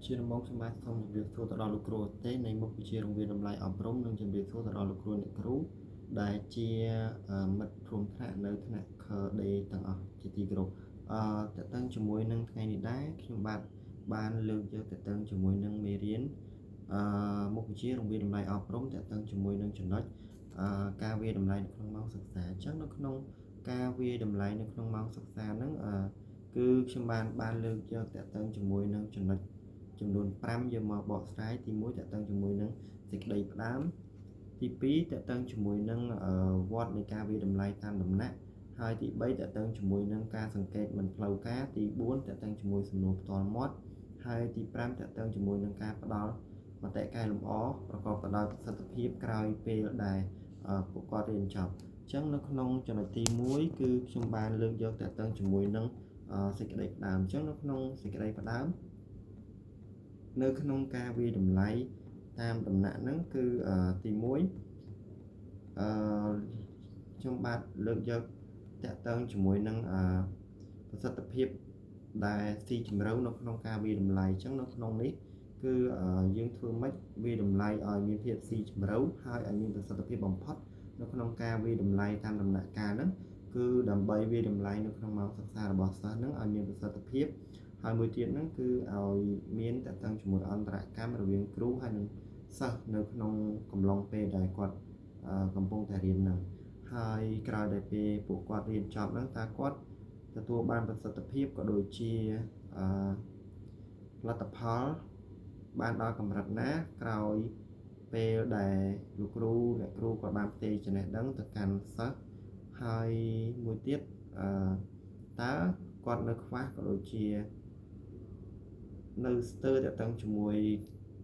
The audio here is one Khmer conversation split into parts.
ជាដំបូងខ្ញុំបាទសូមជម្រាបសួរទៅដល់លោកគ្រូអទេនៃមុខវិជ្ជារង្វាតម្លៃអប់រំនិងជម្រាបសួរទៅដល់លោកគ្រូអ្នកគ្រូដែលជាមិត្តរួមថ្នាក់នៅថ្នាក់ខ D ទាំងអស់ជាទីគោរពអឺតើតឹងជាមួយនឹងថ្ងៃនេះដែរខ្ញុំបាទបានលើកយកតើតឹងជាមួយនឹងមេរៀនអឺមុខវិជ្ជារង្វាតម្លៃអប់រំតើតឹងជាមួយនឹងចំណុចអឺការវាតម្លៃនៅក្នុងម៉ោងសិក្សាអញ្ចឹងនៅក្នុងការវាតម្លៃនៅក្នុងម៉ោងសិក្សាហ្នឹងអឺគឺខ្ញុំបានលើកយកតើតឹងជាមួយនឹងចំណុចចំនួន5យកមកបកស្រាយទី1តកតឹងជាមួយនឹងសេចក្តីផ្ដើមទី2តកតឹងជាមួយនឹងវត្តនៃការវាតម្លៃតាមដំណាក់ហើយទី3តកតឹងជាមួយនឹងការសង្កេតមិនផ្លូវការទី4តកតឹងជាមួយសំណួរផ្ទាល់មាត់ហើយទី5តកតឹងជាមួយនឹងការផ្ដល់មតិកែលម្អប្រកបទៅដោយប្រសិទ្ធភាពក្រោយពេលដែលពួកគាត់រៀនចប់អញ្ចឹងនៅក្នុងចំណុចទី1គឺខ្ញុំបានលើកយកតកតឹងជាមួយនឹងសេចក្តីផ្ដើមអញ្ចឹងនៅក្នុងសេចក្តីផ្ដើមនៅក្នុងការវាតម្លៃតាមដំណាក់ហ្នឹងគឺទី1អឺខ្ញុំបាទលើកយកតកតងជាមួយនឹងអឺប្រសិទ្ធភាពដែលស៊ីជម្រៅនៅក្នុងការវាតម្លៃអញ្ចឹងនៅក្នុងនេះគឺយើងធ្វើម៉េចវាតម្លៃឲ្យមានភាពស៊ីជម្រៅហើយឲ្យមានប្រសិទ្ធភាពបំផុតនៅក្នុងការវាតម្លៃតាមដំណាក់កាលហ្នឹងគឺដើម្បីវាតម្លៃនៅក្នុងម៉ោងសិក្សារបស់សិស្សហ្នឹងឲ្យមានប្រសិទ្ធភាពហើយមួយទៀតហ្នឹងគឺឲ្យមានតកតងជាមួយអន្តរកម្មរវាងគ្រូហើយនិងសិស្សនៅក្នុងកំឡុងពេលដែលគាត់កំពុងតែរៀនហ្នឹងហើយក្រោយដែលពេលពួកគាត់រៀនចប់ហ្នឹងតើគាត់ទទួលបានប្រសិទ្ធភាពក៏ដូចជាអឺលទ្ធផលបានដល់កម្រិតណាក្រោយពេលដែលលោកគ្រូអ្នកគ្រូគាត់បានផ្ទេរចំណេះដឹងទៅកាន់សិស្សហើយមួយទៀតអឺតើគាត់នៅខ្វះក៏ដូចជានៅស្ទើរតឹងជាមួយ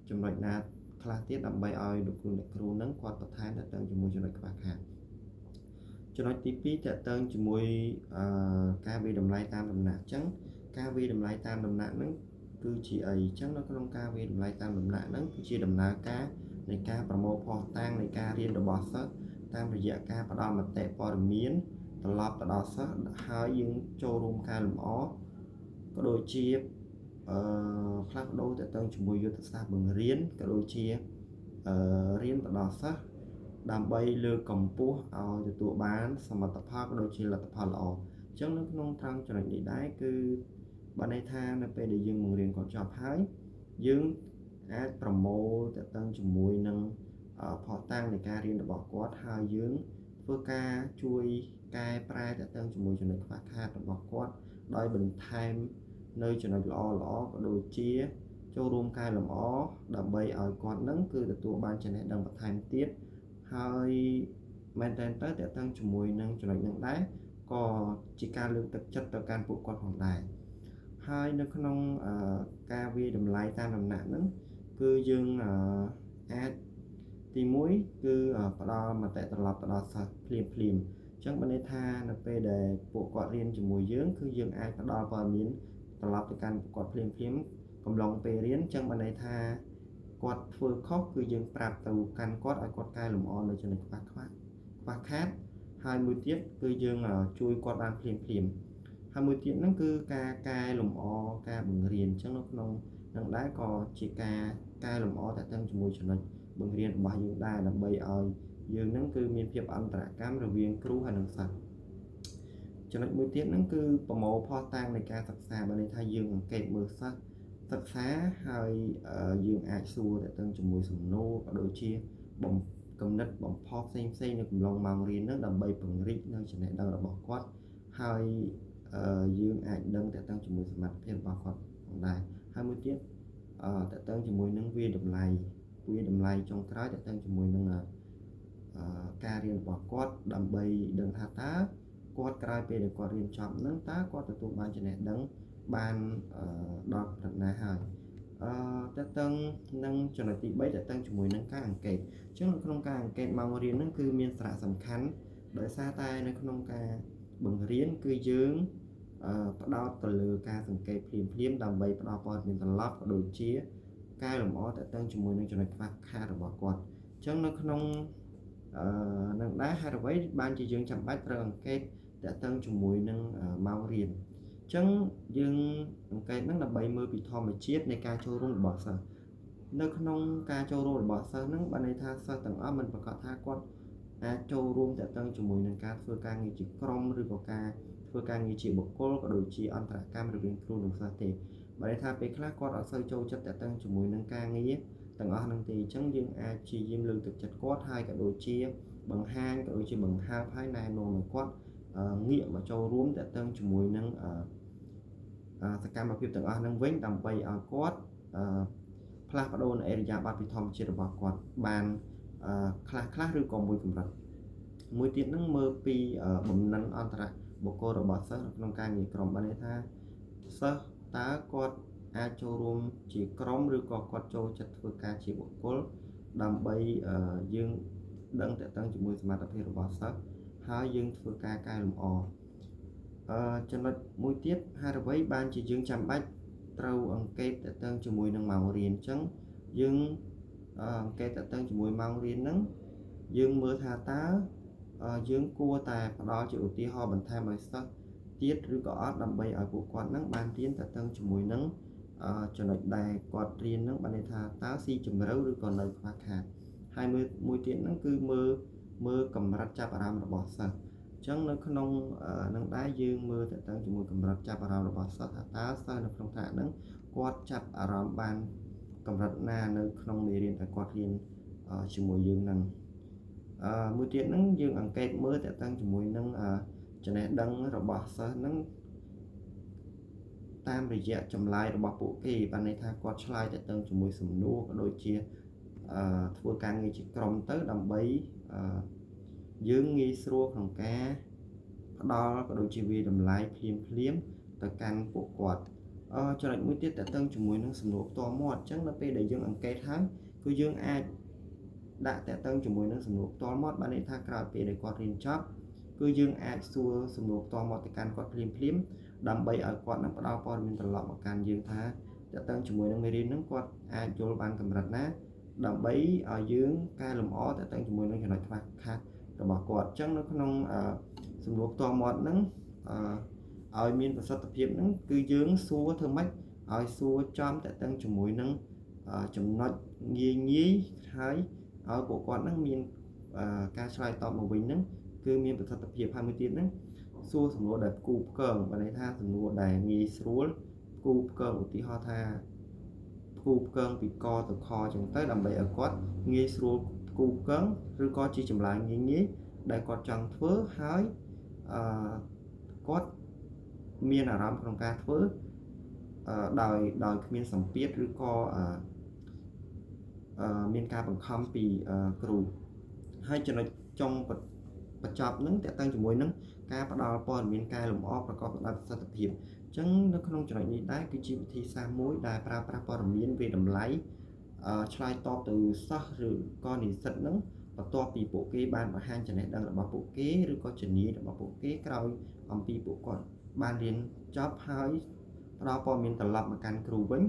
ចំណុចណាខ្លះទៀតដើម្បីឲ្យលោកគ្រូអ្នកគ្រូនឹងគាត់បន្ថែមតឹងជាមួយចំណុចខ្វះខាតចំណុចទី2តកតងជាមួយអឺការវាតម្លៃតាមដំណាក់អញ្ចឹងការវាតម្លៃតាមដំណាក់ហ្នឹងគឺជាអីអញ្ចឹងនៅក្នុងការវាតម្លៃតាមដំណាក់ហ្នឹងគឺជាដំណើរការនៃការប្រមូលភស្តុតាងនៃការរៀនរបស់សិស្សតាមរយៈការផ្ដល់មតិព័ត៌មានត្រឡប់ទៅដល់សិស្សហើយយើងចូលរួមកែលម្អក៏ដូចជាអឺផ្លាស់ប្ដូរទៅទៅជាមួយយុទ្ធសាស្ត្របង្រៀនក៏ដូចជាអឺរៀនទៅដល់សិស្សដើម្បីលើកកម្ពស់ឲ្យទទួលបានសមិទ្ធផលក៏ដូចជាលទ្ធផលល្អអញ្ចឹងនៅក្នុងត្រង់ចំណុចនេះដែរគឺបានន័យថានៅពេលដែលយើងបង្រៀនគាត់ចប់ហើយយើងអាចប្រមូលតទៅជាមួយនឹងភស្តុតាងនៃការរៀនរបស់គាត់ហើយយើងធ្វើការជួយកែប្រែតទៅជាមួយចំណុចខ្វះខាតរបស់គាត់ដោយបន្ថែមនៅចំណុចល្អល្អក៏ដូចជាចូលរួមកែលម្អដើម្បីឲ្យគាត់នឹងគឺទទួលបានចំណេះដឹងបន្ថែមទៀតហើយមែនតើទៅតើតឹងជាមួយនឹងចំណុចនឹងដែរក៏ជាការលើកទឹកចិត្តទៅកាន់ពួកគាត់ផងដែរហើយនៅក្នុងការវាតម្លៃតាមដំណាក់ហ្នឹងគឺយើងអាចទី1គឺផ្ដល់មតិត្រឡប់ទៅដល់សិស្សភ្លាមភ្លាមអញ្ចឹងបើន័យថានៅពេលដែលពួកគាត់រៀនជាមួយយើងគឺយើងអាចផ្ដល់ព័ត៌មានត្រឡប់ទៅកាន់ពួកគាត់ភ្លាមភ្លាមកំឡុងពេលរៀនអញ្ចឹងបើន័យថាគាត់ធ្វើខុសគឺយើងប្រាប់ទៅកាន់គាត់ឲ្យគាត់កែលម្អនៅចំណុចខ្វះខ្វះខ្វះខាតហើយមួយទៀតគឺយើងជួយគាត់បានភ្លាមភ្លាមហើយមួយទៀតហ្នឹងគឺការកែលម្អការបង្រៀនអញ្ចឹងនៅក្នុងនឹងដែរក៏ជាការកែលម្អតទៅជាមួយចំណុចបង្រៀនរបស់យើងដែរដើម្បីឲ្យយើងហ្នឹងគឺមានភាពអន្តរកម្មរវាងគ្រូហើយនិងសិស្សចំណុចមួយទៀតហ្នឹងគឺប្រមូលភស្តុតាងនៃការសិក្សាបើន័យថាយើងអង្កេតមើលសិស្សសិក្សាហើយយើងអាចសួរតទៅជាមួយសំណួរក៏ដូចជាបំគំនិតបំផុសផ្សេងផ្សេងនៅកំឡុងម៉ោងរៀនហ្នឹងដើម្បីពង្រីកនៅចំណេះដឹងរបស់គាត់ហើយយើងអាចដឹងតទៅជាមួយសមត្ថភាពរបស់គាត់ផងដែរហើយមួយទៀតតទៅជាមួយនឹងវាតម្លៃវាតម្លៃចុងក្រោយតទៅជាមួយនឹងការរៀនរបស់គាត់ដើម្បីដឹងថាតើគាត់ក្រោយពេលដែលគាត់រៀនចប់ហ្នឹងតើគាត់ទទួលបានចំណេះដឹងបានដល់កម្រិតណាហើយអឺតើតឹងនឹងចំណុចទី3តើតឹងជាមួយនឹងការអង្កេតអញ្ចឹងនៅក្នុងការអង្កេតម៉ោងរៀនហ្នឹងគឺមានសារៈសំខាន់ដោយសារតែនៅក្នុងការបង្រៀនគឺយើងផ្ដោតទៅលើការសង្កេតភ្លាមភ្លាមដើម្បីផ្ដល់ព័ត៌មានត្រឡប់ក៏ដូចជាកែលម្អតទៅជាមួយនឹងចំណុចខ្វះខាតរបស់គាត់អញ្ចឹងនៅក្នុងអឺនឹងដែរហេតុអ្វីបានជាយើងចាំបាច់ត្រូវអង្កេតតទៅជាមួយនឹងម៉ោងរៀនអញ្ ចឹងយើងអង្កេតហ្នឹងដើម្បីមើលពីធម្មជាតិនៃការចូលរួមរបស់សិស្សនៅក្នុងការចូលរួមរបស់សិស្សហ្នឹងបានន័យថាសិស្សទាំងអស់មិនប្រាកដថាគាត់អាចចូលរួមតាក់ទងជាមួយនឹងការធ្វើការងារជាក្រុមឬក៏ការធ្វើការងារជាបុគ្គលក៏ដូចជាអន្តរកម្មរវាងគ្រូនិងសិស្សទេបានន័យថាពេលខ្លះគាត់អត់សូវចូលចិត្តតាក់ទងជាមួយនឹងការងារទាំងអស់ហ្នឹងទេអញ្ចឹងយើងអាចព្យាយាមលើកទឹកចិត្តគាត់ហើយក៏ដូចជាបង្ហាញក៏ដូចជាបង្ហើបហើយណែនាំឲ្យគាត់ងាកមកចូលរួមតាក់ទងជាមួយនឹងសកម្មភាពទាំងអស់ហ្នឹងវិញដើម្បីឲ្យគាត់ផ្លាស់ប្ដូរនៅឥរិយាបថពីធម្មជាតិរបស់គាត់បានខ្លះខ្លះឬក៏មួយកម្រិតមួយទៀតហ្នឹងមើលពីបំណិនអន្តរបុគ្គលរបស់សិស្សនៅក្នុងការងារក្រុមបានន័យថាសិស្សតើគាត់អាចចូលរួមជាក្រុមឬក៏គាត់ចូលចិត្តធ្វើការជាបុគ្គលដើម្បីយើងដឹងតកតងជាមួយសមត្ថភាពរបស់សិស្សហើយយើងធ្វើការកែលម្អចំណុចមួយទៀតហេតុអ្វីបានជាយើងចាំបាច់ត្រូវអង្កេតតកតងជាមួយនឹងម៉ោងរៀនអញ្ចឹងយើងអង្កេតតកតងជាមួយម៉ោងរៀនហ្នឹងយើងមើលថាតើយើងគួរតែផ្ដល់ជាឧទាហរណ៍បន្ថែមឲ្យសិស្សទៀតឬក៏អត់ដើម្បីឲ្យពួកគាត់ហ្នឹងបានរៀនតកតងជាមួយនឹងចំណុចដែលគាត់រៀនហ្នឹងបានន័យថាតើស៊ីជម្រៅឬក៏នៅខ្វះខាតហើយមើលមួយទៀតហ្នឹងគឺមើលមើលកម្រិតចាប់អារម្មណ៍របស់សិស្សអញ្ចឹងនៅក្នុងនឹងដែរយើងមើលតើតើជាមួយកម្រិតចាប់អារម្មណ៍របស់សិស្សថាតើសិស្សនៅក្នុងថ្នាក់ហ្នឹងគាត់ចាប់អារម្មណ៍បានកម្រិតណានៅក្នុងមេរៀនដែលគាត់រៀនជាមួយយើងហ្នឹងមួយទៀតហ្នឹងយើងអង្កេតមើលតើតើជាមួយនឹងចំណេះដឹងរបស់សិស្សហ្នឹងតាមរយៈចម្លើយរបស់ពួកគេបានន័យថាគាត់ឆ្លើយតើតើជាមួយសំណួរក៏ដូចជាធ្វើការងារជាក្រុមទៅដើម្បីយើងងាយស្រួលក្នុងការផ្ដល់ក៏ដូចជាវាតម្លៃភ្លាមភ្លាមទៅកាន់ពួកគាត់ចំណុចមួយទៀតតើតឹងជាមួយនឹងសំណួរផ្ទាល់មាត់អញ្ចឹងនៅពេលដែលយើងអង្កេតហើយគឺយើងអាចដាក់តើតឹងជាមួយនឹងសំណួរផ្ទាល់មាត់បានន័យថាក្រោយពេលដែលគាត់រៀនចប់គឺយើងអាចសួរសំណួរផ្ទាល់មាត់ទៅកាន់គាត់ភ្លាមភ្លាមដើម្បីឲ្យគាត់នឹងផ្ដល់ព័ត៌មានត្រឡប់មកកាន់យើងថាតើតឹងជាមួយនឹងមេរៀនហ្នឹងគាត់អាចយល់បានកម្រិតណាដើម្បីឲ្យយើងកែលម្អតើតឹងជាមួយនឹងចំណុចខ្វះខាតរបស់គាត់អញ្ចឹងនៅក្នុងសំណួរផ្ទាល់មាត់ហ្នឹងឲ្យមានប្រសិទ្ធភាពហ្នឹងគឺយើងសួរធ្វើម៉េចឲ្យសួរចំតើតឹងជាមួយនឹងចំណុចងាយងាយហើយឲ្យពួកគាត់ហ្នឹងមានការឆ្លើយតបមកវិញហ្នឹងគឺមានប្រសិទ្ធភាពហើយមួយទៀតហ្នឹងសួរសំណួរដែលផ្គូផ្គងបានន័យថាសំណួរដែលងាយស្រួលផ្គូផ្គងឧទាហរណ៍ថាផ្គូផ្គងពីកទៅខអញ្ចឹងទៅដើម្បីឲ្យគាត់ងាយស្រួលផ្គូផ្គងឬក៏ជាចម្លើយងាយងាយដែលគាត់ចង់ធ្វើហើយអឺគាត់មានអារម្មណ៍ក្នុងការធ្វើដោយដោយគ្មានសម្ពាធឬក៏អឺមានការបង្ខំពីគ្រូហើយចំណុចចុងបញ្ចប់ហ្នឹងតកតងជាមួយនឹងការផ្ដល់ព័ត៌មានកែលម្អប្រកបដោយប្រសិទ្ធភាពអញ្ចឹងនៅក្នុងចំណុចនេះដែរគឺជាវិធីសាស្ត្រមួយដែលប្រើប្រាស់ព័ត៌មានវាតម្លៃឆ្លើយតបទៅសិស្សឬក៏និស្សិតហ្នឹងបន្ទាប់ពីពួកគេបានបង្ហាញចំណេះដឹងរបស់ពួកគេឬក៏ជំនាញរបស់ពួកគេក្រោយអំពីពួកគាត់បានរៀនចប់ហើយផ្ដល់ព័ត៌មានត្រឡប់មកកាន់គ្រូវិញ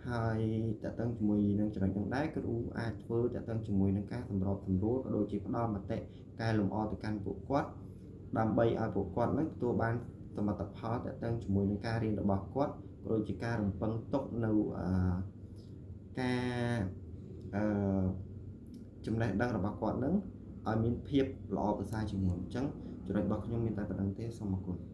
ហើយតកតឹងជាមួយនឹងចំណុចហ្នឹងដែរគ្រូអាចធ្វើតកតឹងជាមួយនឹងការសម្របសម្រួលក៏ដូចជាផ្ដល់មតិកែលម្អទៅកាន់ពួកគាត់ដើម្បីឲ្យពួកគាត់នឹងទទួលបានសមិទ្ធផលតកតឹងជាមួយនឹងការរៀនរបស់គាត់ក៏ដូចជាការរំពឹងទុកនៅការអឺចំណេះដឹងរបស់គាត់នឹងឲ្យមានភាពល្អប្រសើរជាងមុនអញ្ចឹងចំណុចរបស់ខ្ញុំមានតែប៉ុណ្្នឹងទេសូមអរគុណ។